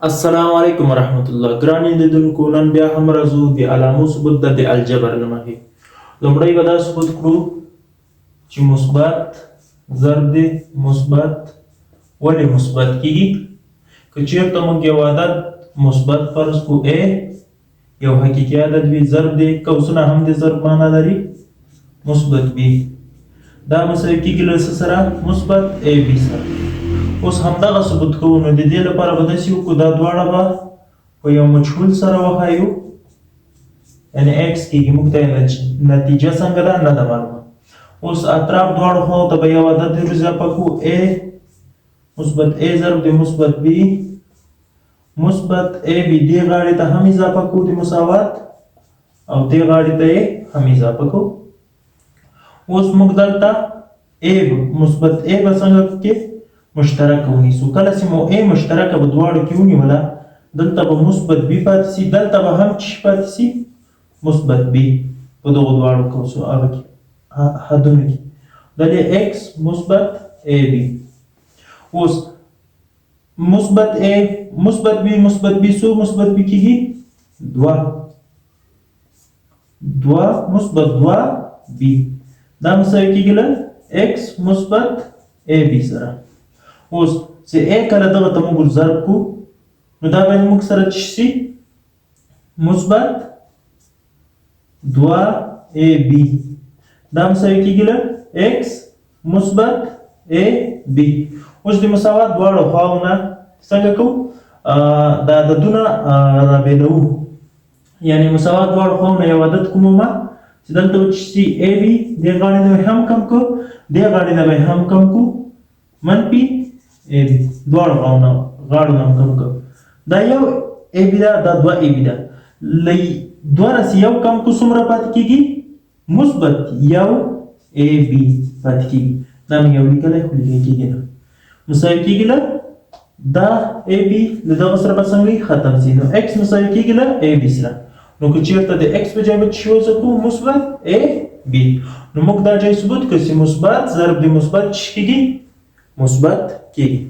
السلام علیکم ورحمت الله. ګرانې لیدونکو، نن بیا هم راځو د علامو ثبوت د الجبر له مخې. لومړی به دا ثبوت کړو چې مثبت ضرب د مثبت ولې مثبت کیږي. که چیرته موږ یو عدد مثبت فرض کو، a یو حقیقي عدد وي، ضرب د قوسونه هم د ضرب معنا لري، مثبت b، دا مساوي کیږي له څه سره؟ مثبت a b سره. اوس همدغه ثبوت کوو، نو د دې لپاره به داسې وکړو، دا دواړه به په یو مجهول سره وښایو، یعنې x کېږي. موږ ته نتیجه څنګه ده، نه ده معلومه. اوس اطراف دواړو خواو ته به یو عدد ور اضافه کړو، a مثبت a ضرب د مثبت b مثبت a b، دې غاړې ته هم اضافه کوو د مساوات او دې غاړې ته یې هم اضافه کوو. اوس موږ دلته a مثبت a به څنګه کې مشترکه ونیسو؟ کله چې مو a مشترکه به دواړو کې ونیوله، دلته به مثبت b پاتې سي، دلته به هم څه پاتې سي؟ مثبت b. په دغو دواړو قوسو هغه کې حدونو کې دلته x مثبت a b. اوس مثبت a مثبت b مثبت b څو مثبت b کېږي؟ دوه. دوه مثبت دوه b، دا مساوي کېږي له x مثبت a b سره. اوس چې a کله دغه ته موږ ضرب کو، نو دا به موږ سره څه شي؟ مثبت دوه a b، دا مساوي کېږي له x مثبت a b. اوس د مساوات دواړو خواو نه څنګه کوو؟ دا عددونه رابېلوو، یعنې مساوات دواړو خواو نه یو عدد کوم ما چې دلته به چې a b دې غاړې نه به هم کم کو، دې غاړې نه به هم کم کو، منفي a b، دواړو غاړو نه هم کم کو. دا یو a b ده، دا دوه a b ده. له دوه نه چې یو کم کو، څومره پاتې کېږي؟ مثبت یو a b پاتې کېږي. دا مې یو لیکلی خو لیکل کېږي نه. مساوي کېږي له دا a b له دغه سره به څنګه وي؟ ختم سي. نو x مساوي کېږي له a b سره. نو که چېرته د x په ځای به څه وضع کوو؟ مثبت a b. نو موږ دا ځای ثبوت کړو چې مثبت ضرب د مثبت څه کېږي؟ مثبت کېږي.